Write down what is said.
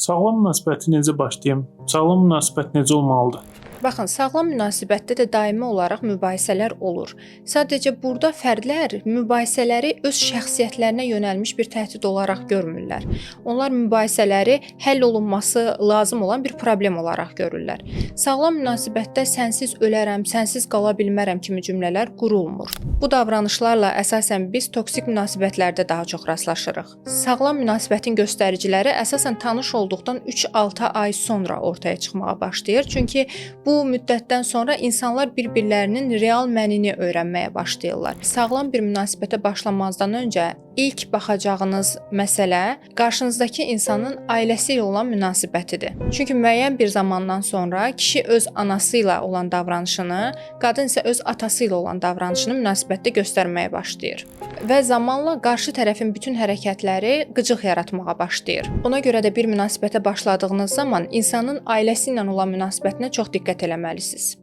Sağlam münasibəti necə başlayım? Sağlam münasibət necə olmalıdır? Baxın, sağlam münasibətdə də daimi olaraq mübahisələr olur. Sadəcə burada fərdlər mübahisələri öz şəxsiyyətlərinə yönəlmiş bir təhdid olaraq görmürlər. Onlar mübahisələri həll olunması lazım olan bir problem olaraq görürlər. Sağlam münasibətdə sənsiz ölərəm, sənsiz qala bilmərəm kimi cümlələr qurulmur. Bu davranışlarla əsasən biz toksik münasibətlərdə daha çox rastlaşırıq. Sağlam münasibətin göstəriciləri əsasən tanış olduqdan 3-6 ay sonra ortaya çıxmağa başlayır. Çünki bu müddətdən sonra insanlar bir-birlərinin real mənini öyrənməyə başlayırlar. Sağlam bir münasibətə başlamazdan öncə ilk baxacağınız məsələ qarşınızdakı insanın ailəsi ilə olan münasibətidir. Çünki müəyyən bir zamandan sonra kişi öz anası ilə olan davranışını, qadın isə öz atası ilə olan davranışını münasibətdə göstərməyə başlayır. Və zamanla qarşı tərəfin bütün hərəkətləri qıcıq yaratmağa başlayır. Ona görə də bir münasibətə başladığınız zaman insanın ailəsi ilə olan münasibətinə çox diqqət eləməlisiniz.